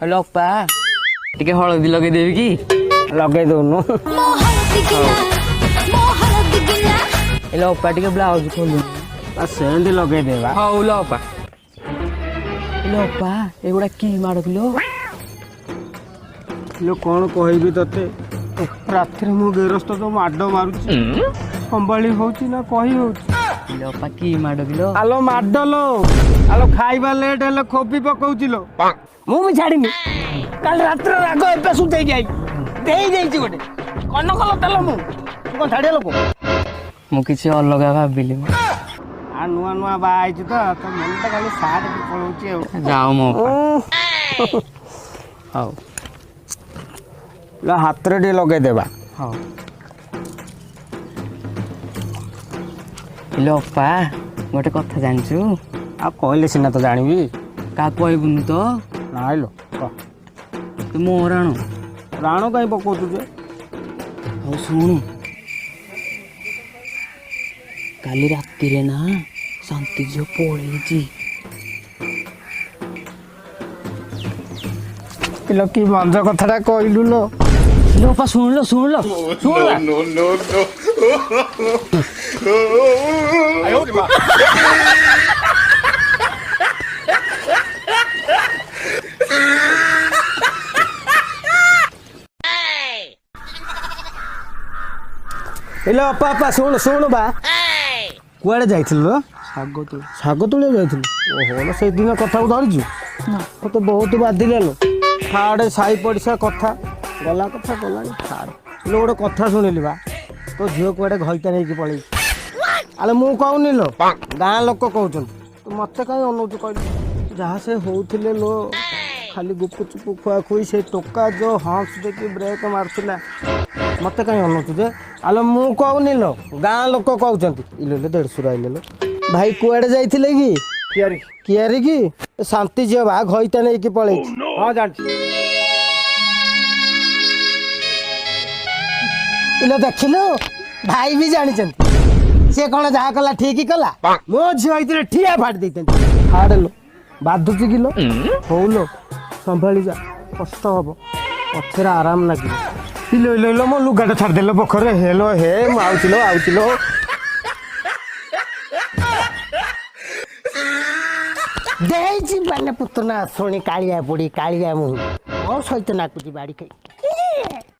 Hello ଅପା, ଟିକେ ହଳଦୀ ଲଗେଇଦେବି କି? ଲଗେଇ ଦଉନୁ। ହେଲୋ ଅପା, ଟିକେ ବ୍ଲାଉଜ ଖୋଲୁ। ଆଉ ସେମିତି ଲଗେଇଦେବା। ହଉ ଲୋ ଅପା। ହେଲୋ ଅପା, ଏଗୁଡ଼ା କି ମାଡ଼ କିଲୋ? ଲୋ, କ'ଣ କହିବି ତତେ, ରାତିରେ ମୋ ଗେରସ୍ତ ତ ମାଡ଼ ମାରୁଛି, ସମ୍ଭାଳି ହଉଛି ନା କହି ହଉଛି। ହେଲୋ ଅପା, କି ମାଡ଼ କିଲୋ? ଆଲୋ ମାଡ଼ ଲୋ, ଆଲୋ ଖାଇବା ଲେଟ୍ ହେଲେ ଖୋବି ପକଉଛି ଲୋ। ମୁଁ ବି ଛାଡ଼ିନି, କାଲି ରାତିରେ ରାଗ ଏବେ ସୁଧେଇକି I ଦେଇ ଦେଇଛି ଗୋଟେ କନକ ତେଲ। ମୁଁ କଣ ଛାଡ଼ିଆ ଲୋକ? ମୁଁ କିଛି ଅଲଗା ଭାବିଲି। ଆ ନୂଆ ନୂଆ ବାହା ହେଇଛୁ ତ, ତ ମନଟା ଖାଲି ସାର୍ଟ ପଳଉଛି ଆଉ। ଯାଅ ମୋ ଅପା। ହଉ। ଲୋ, ହାତରେ ଟିକେ ଲଗେଇଦେବା। ହଉ। ହେଲୋ ଅପା, ଗୋଟେ କଥା ଜାଣିଛୁ? ଆଉ କହିଲେ ସିନା ତ ଜାଣିବି। କାହାକୁ କହିବୁନି ତ? ନାଇଁ ଲୋ, କହ। ତୁ ମୋ ରାଣ। ରାଣ କାହିଁ ପକଉଛୁ ଯେ? ହଉ ଶୁଣୁ, କାଲି ରାତିରେ ନା ଶାନ୍ତି ଝିଅ ପଳେଇଛି। କିଲୋ, କି ମଞ୍ଜ କଥାଟା କହିଲୁ ଲୋ। ଲୋ ଅପା, ଶୁଣିଲ ଶୁଣିଲ ଶୁଣିଲ। No, no, no. ଇଲୋ ଅପା, ଅପା, ଶୁଣୁ ଶୁଣୁ ବା, କୁଆଡ଼େ ଯାଇଥିଲୁ ଲୋ? ଶାଗ ତୋଳି। ଶାଗ ତୋଳିବାକୁ ଯାଇଥିଲୁ? ଓହୋ ଲୋ, ସେଇଦିନ କଥାକୁ ଧରିଛୁ, ମତେ ବହୁତ ବାଧିଲା ଲୋ। ଛାଡ଼େ, ସାହି ପଡ଼ିଶା କଥା, ଗଲା କଥା ଗଲାଣି, ଛାଡ଼େ। ଲୋ, ଗୋଟେ କଥା ଶୁଣିଲି ବା, ତୋ ଝିଅ କୁଆଡ଼େ ଘଇତା ନେଇକି ପଳେଇଛି। ଆରେ ମୁଁ କହୁନି ଲୋ, ଗାଁ ଲୋକ କହୁଛନ୍ତି। ତୁ ମତେ କାହିଁ ଅନଉଛୁ କହିଲୁ? ଯାହା ସେ ହଉଥିଲେ ଲୋ, ଖାଲି ଗୁପଚୁପୁ ଖୁଆଖୁଇ, ସେ ଟୋକା ଯୋଉ ହମ୍ପସ ଦେଖି ବ୍ରେକ୍ ମାରୁଥିଲା। ମତେ କାହିଁ ଅନଉଛୁ ଯେ? ଆଲୋ ମୁଁ କହୁନି ଲୋ, ଗାଁ ଲୋକ କହୁଛନ୍ତି। ଇଲୋ ଲୋ, ଦେଢ଼ଶୁର ଆଇଲେ ଲୋ। ଭାଇ, କୁଆଡ଼େ ଯାଇଥିଲେ କି? କିଆରି। କିଆରି କି? ଶାନ୍ତି ଝିଅ ବା ଘଇତା ନେଇକି ପଳେଇଛି। ହଁ, ଜାଣିଛି। ଇଲୋ ଦେଖିଲୁ, ଭାଇ ବି ଜାଣିଛନ୍ତି। ସିଏ କଣ ଯାହା କଲା ଠିକ କଲା? ମୋ ଝିଅ ହେଇଥିଲେ ଠିଆ ଫାଟି ଦେଇଥାନ୍ତି। ଫାଡ଼େ ଲୋ, ବାଧୁଛି କି ଲୋ? ହଉ ଲୋ, ସମ୍ଭାଳି ଯା, କଷ୍ଟ ହବ, ପଛରେ ଆରାମ ଲାଗିବ। ଇଲୋ ଇଲୋ ଇଲୋ, ମୋ ଲୁଗାଟା ଛାଡ଼ିଦେଲ ପୋଖରୀରେ। ହେଲୋ ହେ, ମୁଁ ଆଉଛି ଲୋ, ଆଉଛି ଲୋ। ଦେଇଛି ମାନେ ପୁତନା ଶୁଣି, କାଳିଆ ବୁଢ଼ୀ କାଳିଆ ମୁହିଁ ମୋ ସହିତ ନାକୁଛି ବାଡ଼ି ଖାଇ।